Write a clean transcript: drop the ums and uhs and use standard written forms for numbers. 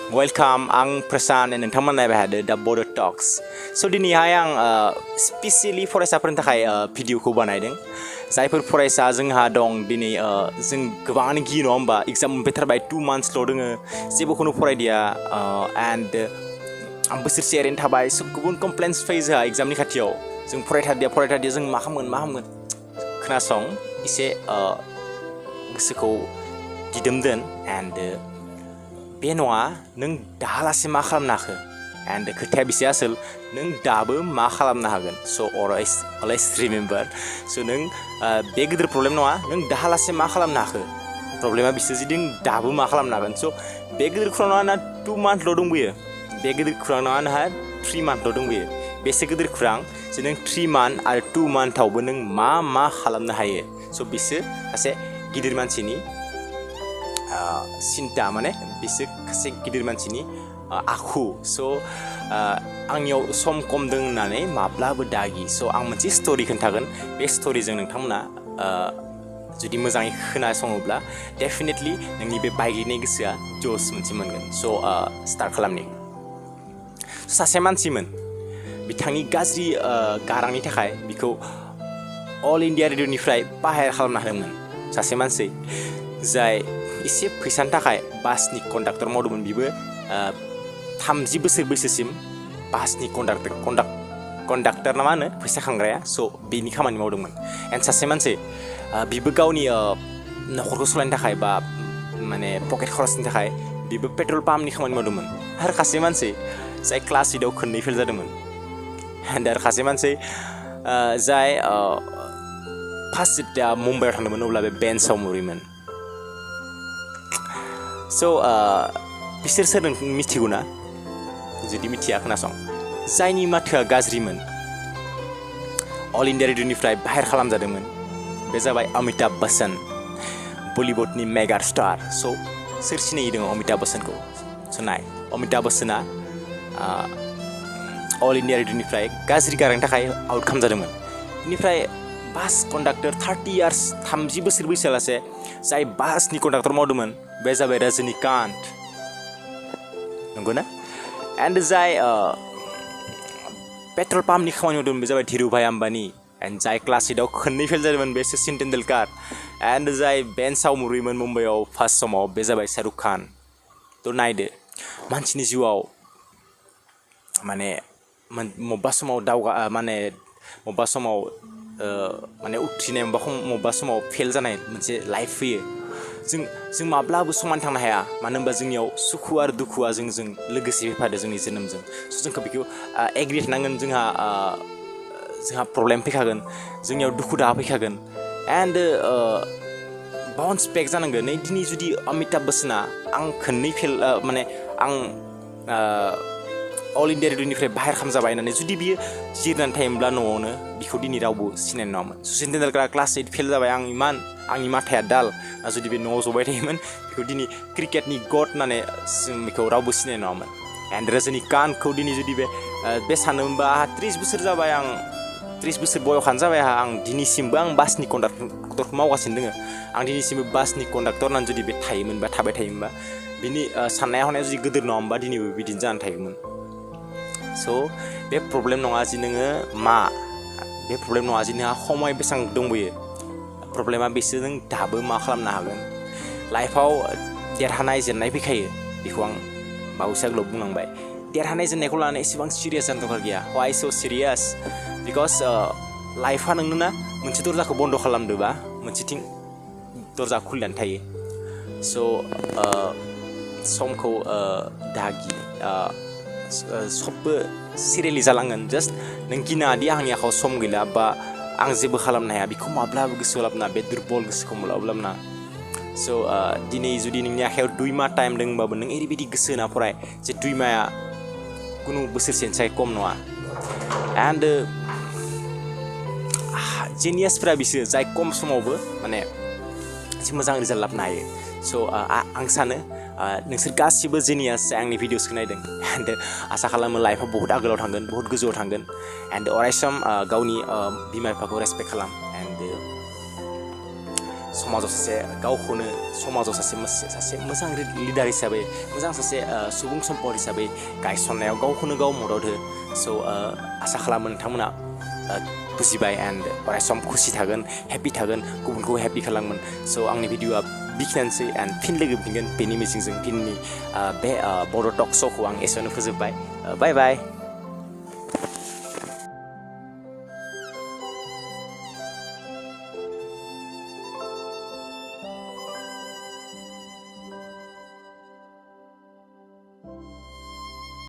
Welcome, ang Prasan and nagtaman na bahada the Bodo talks. So dinihai ang specially फरायसाफोरनि थाखाय भिडिअखौ बानायदों. जायफोर फरायसा जोंहा दं दिनै जों गोबाङानो गियो नङा होमबा एग्जाम मोनफैथारबाय 2 months ल' दोङो जेबोखौनो फरायदिया and आं बोसोरसे ओरैनो थाबाय so गुबुन कमप्लेन्स फैयो जोंहा एग्जामनि खाथियाव जों फरायथारदिया जों मा खालामगोन खोनासं एसे गोसोखौ दिदोम दोन and बे नङा नों दाहालासे मा खालामनो हाखो and खोथाया बेसे आसोल नों दाबो मा खालामनो हागोन so always remember so नों बे गिदिर प्रब्लेम नङा नों दाहालासे मा खालामनो हाखो प्रब्लेमा बिसो जि नों दाबो मा खालामनो हागोन so बे गिदिर खुरां नङा ना 2 months ल' दंबोयो बे गिदिर खुरां नङा नोंहा 3 months ल' दंबोयो बेसे गिदिर खुरां जे नों 3 months आरो 2 months आवबो नों मा खालामनो हायो so बिसो सासे गिदिर मानसिनि सिन्ता माने बिसोर सासे गिदिर मानसिनि आखु so आंनियाव सम खम दों होननानै माब्लाबो दागि so आं मोनसे स्टोरी खोन्थागोन बे स्टोरीजों नोंथांमोना जुदि मोजाङै खोनासङोब्ला डेफिनेटलि नोंनि बे बायग्लिनाय गोसोआ जस मोनसे मोनगोन so स्टार्ट खालामनि सासे मानसिमोन बिथांनि गाज्रि गारांनि थाखाय बिखौ अल इन्डिया रेडिअनिफ्राय बाहेर खालामना होदोंमोन सासे मानसि जाय एसे फैसानि थाखाय बासनि कन्डाक्टर मावदोंमोन बिबो 30 बोसोर बैसोसिम बासनि कन्डाक्टर ना मा होनो फैसा खांग्राया स' बेनि खामानि मावदोंमोन एन्ड सासे मानसि बिबो गावनि न'खरखौ सालायनो थाखाय बा माने पकेट खरसनि थाखाय बिबो पेट्रल पाम्पनि खामानि मावदोंमोन आरो सासे मानसि जाय क्लास 8आव खननै फेल जादोंमोन एन्ड आरो सासे मानसि जाय फार्स्ट जेथिया मुम्बाइआव थांदोंमोन अब्ला बे बेन्चआव मुरिमोन so बिसोर सोर मिथिगौ ना जुदि मिथिया खोनासं जायनि माथोआ गाज्रिमोन अल इन्डिया रेडिअनिफ्राय बाहेर खालामजादोंमोन बे जाबाय अमिताभ बच्चन बलिउडनि मेगा स्टार so सोर सिनायो दङ अमिताभ बच्चनखौ so नाय अमिताभ बच्चना अल इन्डिया रेडिअनिफ्राय गाज्रि गारांनि थाखाय आउट खालामजादोंमोन बेनिफ्राय बास कन्डाक्टर 30 years 30 बोसोर बैसोआलासे जाय बासनि कन्डाक्टर मावदोंमोन बे जाबाय रजनीकान्त नंगौ ना एन्ड जाय पेट्रल पाम्पनि खामानि मावदोंमोन बे जाबाय धीरुभाई आम्बानी एन्ड जाय क्लास 8आव खननै फेल जादोंमोन बे सचिन तेन्दुलकार एन्ड जाय बेन्चआव मुरिमोन मुम्बाइआव फार्स्ट समाव बे जाबाय शाहरुख खान थ' नायदो मानसिनि जिउआव माने मबेबा समाव मबेबा समाव माने उथ्रिनाय मबेबा समाव फेल जानाय मोनसे लाइफ फैयो जों माब्लाबो समान थांनो हाया मानो होनबा जोंनियाव सुखु आरो दुखुआ जों लोगोसे फैफादो जोंनि जोनोमजों स' जोंखौ बेखौ एग्रि थानांगोन जोंहा प्रब्लेम फैखागोन जोंनियाव दुखु दाहा फैखागोन एन्ड बाउन्स बेक जानांगोन नै दिनै जुदि अमिताभ बच्चना आं खननै फेल माने आं अल इन्डिया रेडिअनिफ्राय बाहेर खालामजाबाय होननानै जुदि बियो जिरनानै थायोमोनब्ला न'आवनो बिखौ दिनै रावबो सिनायनाय नङामोन सचिन तेन्दुलकारा क्लास 8 फेल जाबाय आंनि माथाया दाल जुदि बे न'आव जबाय थायोमोन बेखौ दिनै क्रिकेटनि गड होननानै बेखौ रावबो सिनायनाय नङामोन एन्ड रजनीकान्तखौ दिनै जुदि बे सानोमोनबा 30 बोसोर जाबाय 30 बोसोर बयखानो जाबाय आं दिनैसिमबो आं बासनि कन्डाक्टरखौ मावगासिनो दोङो आं दिनैसिमबो बासनि कन्डाक्टर होननानै जुदि बे थायोमोनबा थाबाय थायोमोनबा बिनि साननाय हनाया जुदि गिदिर नङामोनबा दिनैबो बिदिनो जानानै थायोमोन स' बे प्रब्लेम नङा जि नोङो बे प्रब्लेम नङा जि नोंहा समय बेसेबां दंबोयो प्रब्लेमा बेसो नों दाबो मा खालामनो हागोन लाइफआव देरहानाय जेननाय फैखायो बेखौ आं बावैसो आगोलाव बुंलांबाय देरहानाय जेननायखौ लानानै एसेबां सिरियास जानो दरकार गैया वाइ स' सिरियास बिकज लाइफआ नोंनो मोनसे दरजाखौ बन्द' खालामदोंबा मोनसेथिं दरजा खुलिनानै थायो स' समखौ दागि सबबो सिरियेलि जालांगोन जास्ट नों गिनाङादि आंनि आखायाव सम गैला बा आं जेबो खालामनो हाया बेखौ माब्लाबो गोसोआव लाबोना बे दुरबल गोसोखौ माब्लाबो लाबोना स' दिनै जुदि नोंनि आखायाव 2 माह टाइम दंबाबो नों ओरैबायदि गोसो होना फराय जे 2 माहा खुनु बोसोरसेनिफ्राय खम नङा एन्ड जेनियासफोरा बिसोर जाय खम समावबो माने एसे मोजां रिजाल्ट लाबोनो हायो स' आं सानो नोंसोर गासिबो जेनियास आंनि भिडिअसखौ नायदों एन्ड आसा खालामो लाइफआव बहुत आगोलाव थांगोन बहुत गोजौआव थांगोन एन्ड अरायसम गावनि बिमा बिफाखौ रेसपेक्ट खालाम एन्ड समाजाव सासे गावखौनो समाजाव सासे मोजां लिडार हिसाबै मोजां सासे सुबुं सम्पद हिसाबै गायसननायाव गावखौनो गाव मदद हो स' आसा खालामो नोंथांमोना बुजिबाय एन्ड अरायसम खुसि थागोन हेपि थागोन गुबुनखौ हेपि खालामगोन स' आंनि भिडिअ'आ बेखिनियानोसै एन्ड फिन लोगो मोनफिनगोन बेनि मिजिंजों दिननि बे बर' टक श'खौ आं एसेयावनो फोजोबबाय बाय बाय